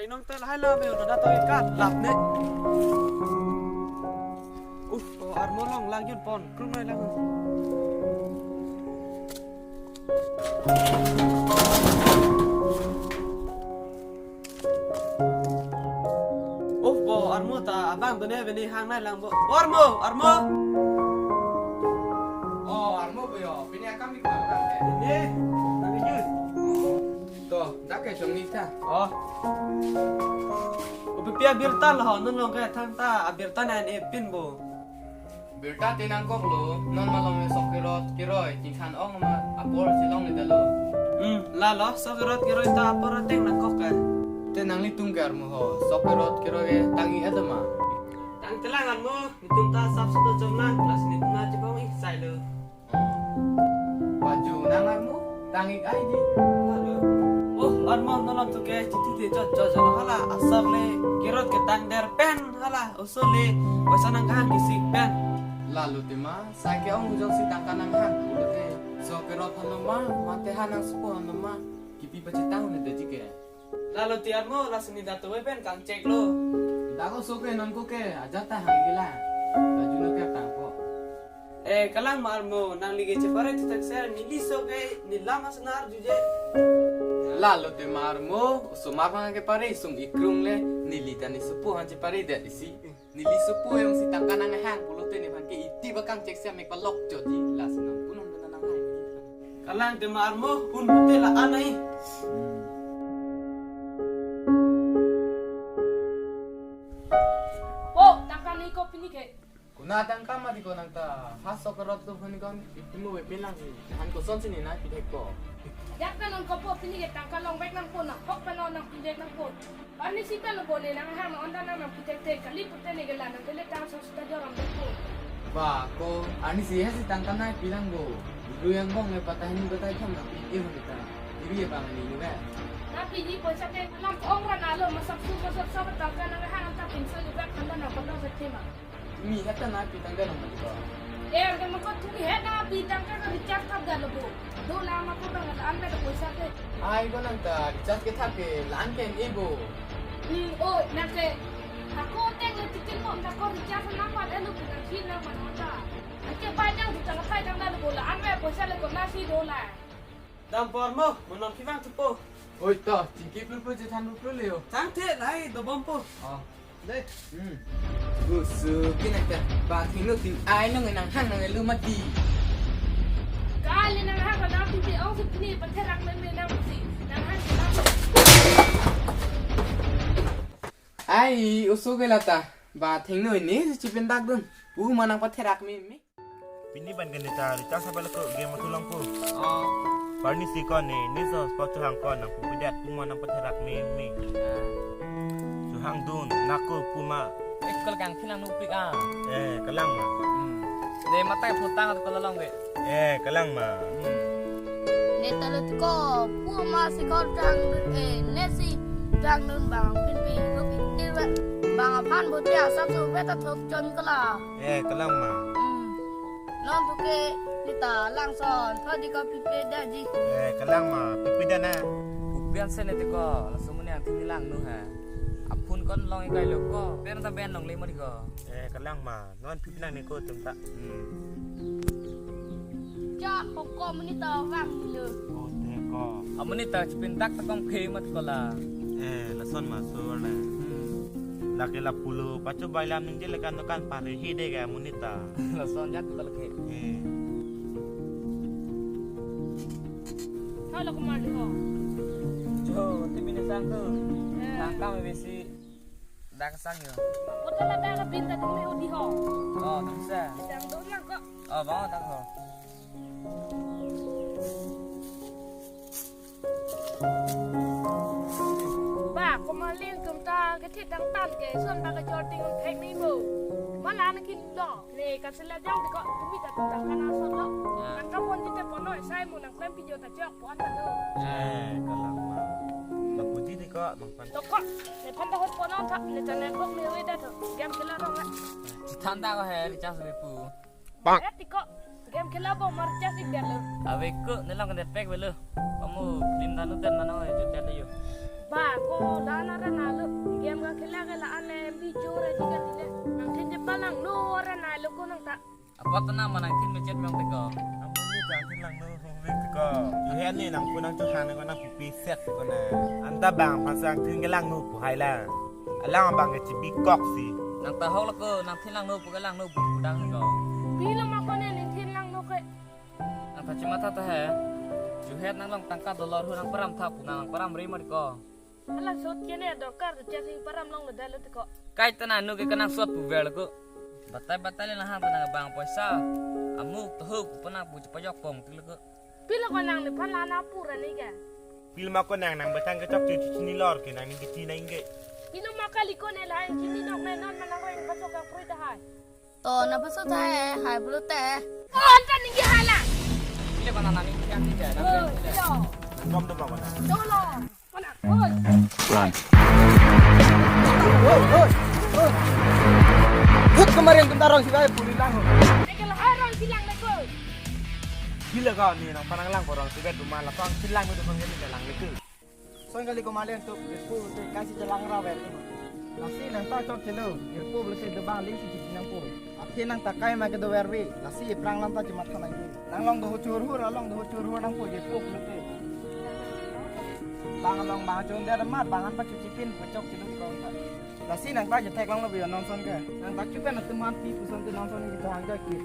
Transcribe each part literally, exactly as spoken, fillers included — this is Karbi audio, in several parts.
Nong tel hai la ve lo da to ikat lap ne. Uf, o armo long lang jun pon, krung nai lang. Uf, bo armo ta abang done bini hang nai lang bo. Bo armo, armo. O armo bo yo, pini akam ikam kan ke. Ini, nang ini. To, dak ke jong ni ta. O. Upi pia birta lo, non long ke thang ta, abirta nai ne pin bo. Birta te nangkoklo, non malom sok kerot keroi, tingthan ong ma apor chelong le dalo. Hmm, lalo, sok kerot keroi ta apor ateng nangkok ke. Te nanglitum ke armo ho, sok kerot keroi ke tang-ik atum ma. Tang telang armo, netum ta sap suto jom lang, kelas netum na chibong ik sai lo. Baju nang armo, tang-ik ai di. Halo. Oh, armo nolom tu ke, chiti te jot jot jot hala, asap le, kerot ke tang der pen hala, oso le, poisa nang kahang kisik pen. Lalo te ma, sai ke ong jongsi tangka nang hang, pulote, sok kerot halo ma, mate ha nang supo halo ma, kipi pachetang ne daji ke. Lalo te armo, lason ni dato we pen kangchek lo. Dak oso ke non ko ke, ajat ta hang gila. Baju no ke tang ko. Eh, kalang ma armo, nangli ke chepare tu tak ser, neli sok ke, neli lam asnar juje. Lalo te ma armo, osomar bang kepare, sung ikrung le, neli ta ne supo han chepare det isi. Neli supo jongsi tangka nang hang, pulote ne bang ke iti ba kangchek si amek palok jodi, lason nang punong punong nang hang. Kalang te ma armo, un pute la anai. Hmm. Oh, tangka ne ko pini ke. Kuna tangka ma di ko nang ta, ha sok kerot tu hon kon, ipimu we pilang ni, han kosonsi ne na pithek ko. Jak na non ko po pini ke tangka long bek nang po na, hok pa non nang pithek nang po. Arnisi pen lo bo ne nang hang na onda nang nang pithek thek kali pute ne ke la nang tele tang sok sita joram bek po. Ba ko, arnisi ha si tangka nai pilang bo. Ru yang bong ne patah ni patah jam nang pi e hon ta. Iri ya bang ni lu ba. Na pini poisa te lam ong ra na lo masak su masak sa tangka nang hang ta pinso juga khanda nang kondo sa thema. Mi heta na pi tangka nang mati ko. Eh, ang kama ko tumi heta na pi tangka ka recharge thap da lo bo. Do la ma ko bang la an me da poisa te. Ai ko nang ta recharge ke thap ke lan ke ni bo. Hmm, oh, nang ke. Ako teng le tikin mo nang ko recharge nang pa le lu nang si nang ma nang ta. Ang ke ba nang di tang thai tang da lo bo la an me poisa le ko na si do la. Dam por mo, mo non kivang thupo. Oi to, chingki pulpul chethan pulpul leo. Tang the lai dobom po. Oh. Dei. Hmm. Gusu kinek ta. Ba thengno tin ai nang nang hang nang lu mati. Kali nang hang nang pipi ong si pini patherak men men nang si. Nang hang si nang. Ai, oso ke lata. Ba thengno ne si chipen dak dun. Pu ma nang patherak men men. Pini ban ke ne ta recharge apa lako game atu lang ko. Oh. Parni si ko ne, ne so spot chuhang ko nang pupidet puma nang patherak me me. Ah. Chuhang dun, nako puma. Ekol kang phinang nupik ah. Eh, kalang ma. Hmm. Ne matai phutang ko lalong ke. Eh, kalang ma. Hmm. Ne talo ko puma si ko tang dun, eh, ne si tang dun bang pin pi ko pin tir ba. Bang aphan bo tia sap su beta thok chon kala. Eh, kalang ma. Hmm. Non tu ke nita langson, thodi ko pipe daji. Eh, kalang ma, pipe da na. Upian se ne te ko, langsung muni ang tinggi lang nu ha. Apun kon long ikai lo ko, ben ta ben long le mo di ko. Eh, kalang ma, non pipe nang ne ko tum ta. Hmm. Ja, hoko muni ta vang ni lo. Oh, te ko. Amuni ta chipin dak ta kong phe mat ko la. Eh, lason ma so na. Hmm. Lake lapulo, pacho bailam ningje lekan dokan pare hi de ga muni ta. Lason jak tal ke. Eh. Halo kumar di ho. Jo, ti bini sang tu. Eh. Tangka me besi dak sang yo. Kota la dak bin ta dum me udi ho. Oh, dum sa. Sang dum lang ko. Oh, bang tak ho. Ba, komaling tum ta ke thit dang tan ke, son ba ke jor ting thek ni mo. Ma la na kin do. Ne ka sila jang de ko, tumi ta tum ta kana son do. Ya. Kan ka pon jite pon noi sai mo nang klem pijo ta jok pon ta do. Eh, kalang ma. Lapu di de ko, bang pan. To ko, ne pan ta hot pon ta, ne ta ne ko me we da to. Game kila rong la. Chithan ta ko he, recharge we pu. Bang. Eh, tiko. Game kila bo ma recharge ik dalo. Ave ko, ne lang kan pek velo. Kamu film danu ten mana ho, jut dalo yo. Ba, ko la-an aran alo. Game ka khela ke la-an le M B jor aji kan dile. Nangthin chepalangno aran alo ko nangta. Apot ta nang ma nangthin mechet mong te ko. Amun ni nangthin langno hong ring te ko. Juhet ni nangpu nangchohang ko nangpupi set ko na. Anta bang aphan si nangthin kelangno pu hai la. Alang abang ke chibikok si. Nangta hok lo ko nangthin langno pu kelangno pu pudang ko. Pilo ma ko ne nangthin langno ke. Nangta chematha tha he. Juhet nang long tangka dollar hu nang param tha pu nang param ri mar ko. Alang sot ke ne dorkar ke chasing param longlo dalo te ko. Kaita nang nu ke kenangsot pu ver lo ko. Batai batai le nang hang ta nang bang poisa. Amuk tohuk pu nang pu chepajok pong te lo ko. Pilo ko nang nephan la-an apura ni ke. Pil ma ko nang nang betang kechok chu chu chini lor ke nang ni kiti nang ke. Pilo ma kali ko ne la-an chini nok ne non ma nang reng pasok ka prui ta hai. To na pasok ta hai, hai bulu te. Oh, anta ninggi hai la. Ile ko nang nang ni kian ni ke. Oh, iyo. Kom to ma ko nang. Dolo. Mana? Oi. Run. Oi, oi, oi. Hut kemarin tentara si bai puli lang. Nekel hai rong silang neko. Pila ka ni nang panang lang borong si bai duma la pang silang itu pang ni lang neko. Son kali ko malen tu, Jirpo te kasi jalang ra ver tu. Lasi nangta chok chelo, Jirpo beli se debang le si chiti nangpo. Aphi nangta kai ma ke do ver ve, lasi prang lam ta chematha nangji. Nang long do churhur, along do churhur nangpo Jirpo beli se. Bang long bang chon der mat, bang an pa chuchi pin, pa chok chelo di kong ta. Lasi nangta je thek long lo bi non son ke. Nangta chupen atum an pi puson tu non son ke thang ja ki.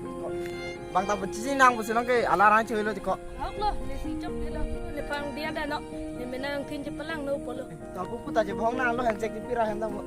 Bang ta pusi nang pusi long ke ala rang chelo di ko. Hok lo, ne si chok ne lo, ne pang dia da no, ne menang thin chepalangno pulo. Ta pu pu ta chebong na lo handshake di pira hem ta mo.